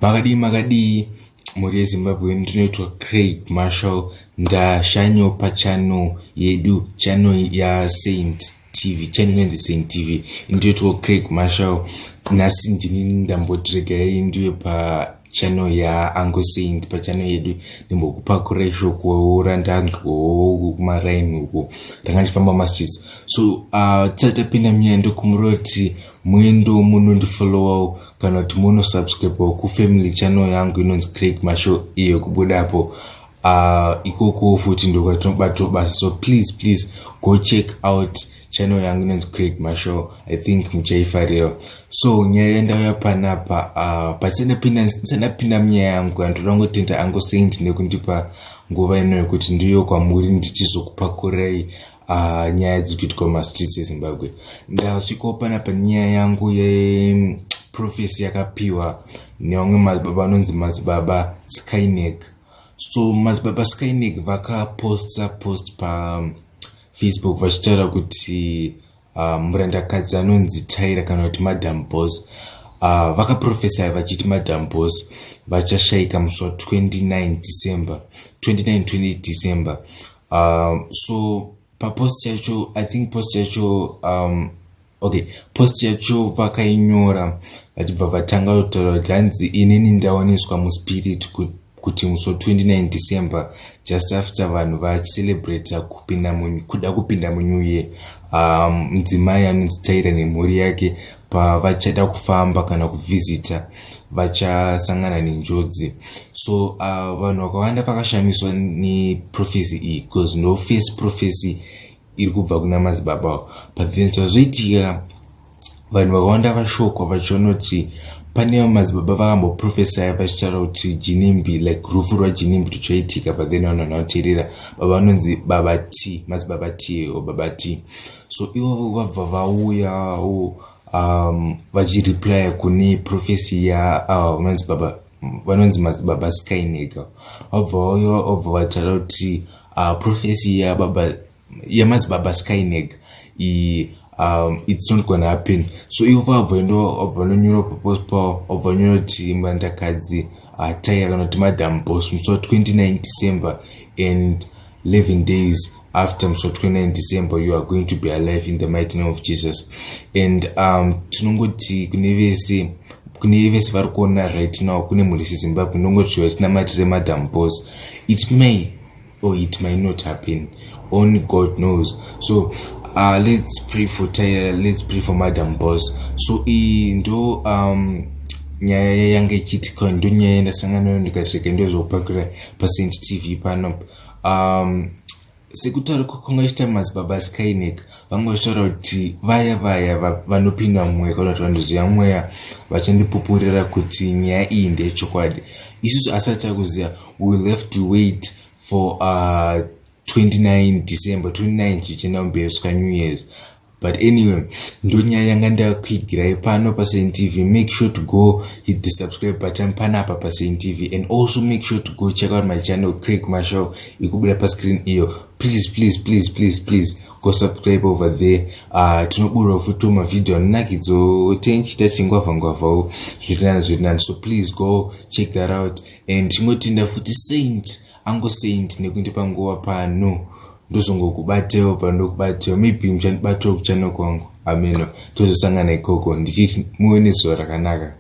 Makadii makadii mhuri yeZimbabwe, ndinoitwa Craig Marshall, ndashanyawo pachannel yedu, channel yaSaint TV, channel inonzi Saint TV. Ndinoitwa Craig Marshall. Nhasi ndini ndamboti regai ndiwe pachannel yaUncle Saint, pachannel yedu ndimbokupakurai shoko randanzwawo kumaraini uko ranga ndichifamba mastreets. So tisati tapinda munyaya, ndokumbira kuti muendo munondifollowawo kana kuti munosubscribewo kufamily channel yangu inonzi Craig Marshall, iyo kubudapo ikoko futi ndokwatinobatawo basa. So please, please go check out channel yangu inonzi Craig Marshall. I think muchaifarira. So nyaya yandauya panapa, pasandapinda munyaya yangu, andoda kungotenda Uncle Saint nekundipa nguva ino yekuti ndiyo kwamuri ndichizokupakurai nyaya dziri kuitika mumastreets eZimbabwe. Ndasvikawo panapa nenyaya yangu yeprophecy yakapiwa nevamwe madzibaba anonzi Madzibaba Skyneck. So Madzibaba Skyneck vakaposta post paFacebook vachitaura kuti murandakadzi anonzi Tyra kana kuti Madam Boss, vakaprofesai vachiti Madam Boss vachashayika musi wa29 December, 29 28 December. So papost yacho, I think post yacho, okay, post yacho vakainyora vachibva vatanga kutaura kuti hanzi, "Inini ndaoneswa muspirit kuti musi wa29 December, just after vanhu vachicelebrata kuda kupinda munew year, mudzimai anonzi Tyra nemhuri yake pavachada kufamba kana kuvhizita vachasangana nenjodzi." So vanhu vakawanda vakashamiswa neprophecy iyi because no first prophecy iri kubva kuna madzibaba. But then zvazoitika, vanhu vakawanda vashokwa vachiona kuti pane madzibaba vakamboprofesaya vachitaura kuti Ginimbi, like rufu rwaGinimbi ruchaitika, but then vanhu vanoteerera baba vanonzi Baba T, Madzibaba T or Baba T. So ivovo vabva vauyawo vachireplya kune prophecy ya vanonzi baba, vanonzi Madzibaba Skynega. Vabva vauya, vabva vataura kuti prophecy yababa, yaMadzibaba Skyneg, it's not gonna happen. So ivo vabva endo vabva vanonyora papost pavo, vabva vanyora kuti murandakadzi Tyra kana kuti Madam Boss, musi wa29 December and 11 days after musi wa29 December, you are going to be alive in the mighty name of Jesus. And tinongoti kune vese vari kuona right now, kune mhuri seZimbabwe, ndongoti vachinamatire Madam Boss. It may or it may not happen, only God knows. So let's pray for Tyra, let's pray for Madam Boss. So iyi ndo nyaya yanga ichiitika, ndo nyaya yandasangana nayo ndikati rega ndozvopakira paSaint TV pano. Sekutaura kwanga ichiita Madzibaba Skyneck, vanga vachitaura kuti vaya vanopinda mumweya kana kuti vanoziva mweya vachandipupurira kuti nyaya iyi ndeyechokwadi. Isusu asati takuziva, we will have to wait for 29 December, 29 zvichienda kumberi kusvika New Years. But anyway, ndo nyaya yanga ndakuigirai pano paSaint TV. Make sure to go hit the subscribe button panapa paSaint TV, and also make sure to go check out my channel, Craig Marshall, ikubuda pascreen iyo. Please, please, please, please, please go subscribe over there. Tinoburawo futi mavhidhio anonakidzo tenchiita chingwavhangwavhawo, zvirinani zvirinani. So please go check that out. And tingotinda futi Saint, Uncle Saint, nekundipa nguva pano. Ndozongokubatewo pandokubatewo, maybe muchandibatawo kuchannel kwangu, ameno tozosangana ikoko. Ndichiti muve nezuva rakanaka.